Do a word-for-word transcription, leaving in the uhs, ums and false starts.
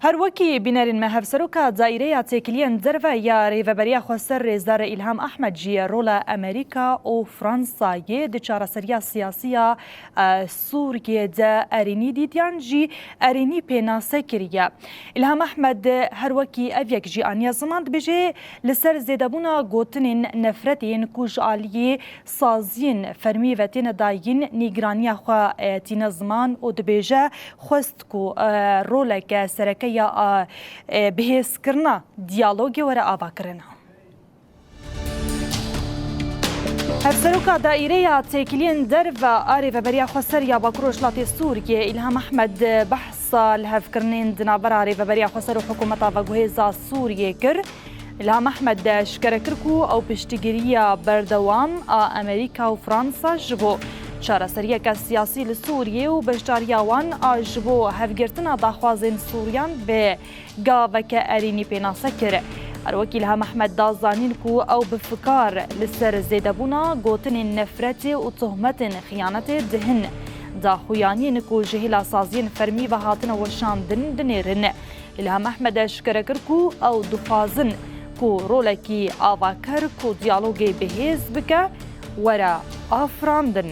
Her wekî bînerên me, Hevseroka Daîreya Têkiliyên Derve ya Rêveberiya Xweser Rêzdar Îlham Ehmed jî rola Amerîka û Fransayê di çareseriya siyasî ya, e, Sûriyê de erênî dît yan jî erênî pênase kiriye. Îlham Ehmed her wekî ev yek jî aniye ziman, dibêje, li ser zêdebûna gotinên nefretê yên ku ji aliyê saziyên fermî ve têne dayîn nîgiraniya xwe, e, tîne ziman û dibêje, xwest ku, e, roleke sereke ya, e, e, bihêzkirina diyalogê were avakirin. Hevseroka Daîreya Têkiliyên Derve a Rêveberiya Xweser ya Bakur Rojhilatê Sûriyê, Îlham Ehmed, behsa lihevkirinên di navbera Rêveberiya Xweser û hikûmeta veguhêza Sûriyê kir. Îlham Ehmed eşkere kir ku ew piştgiriya berdewam a Amerîka û Fransa ji bo çareseriyeke siyasî li Sûriyê û beşdariya wan a ji bo hevgirtina daxwazên Sûriyan bi gaveke erênî pênase kir. Her wekî Îlham Ehmed da zanîn ku ew bi fikar li ser zêdebûna gotinên nefretê û tohmetên xiyanetê di hin daxuyaniyên ku ji hêla saziyên fermî ve hatine weşandin dinêrin. Îlham Ehmed eşkere kir ku ew dixwazin ku rolekî avaker ku diyalogê bihêz bike, were afirandin.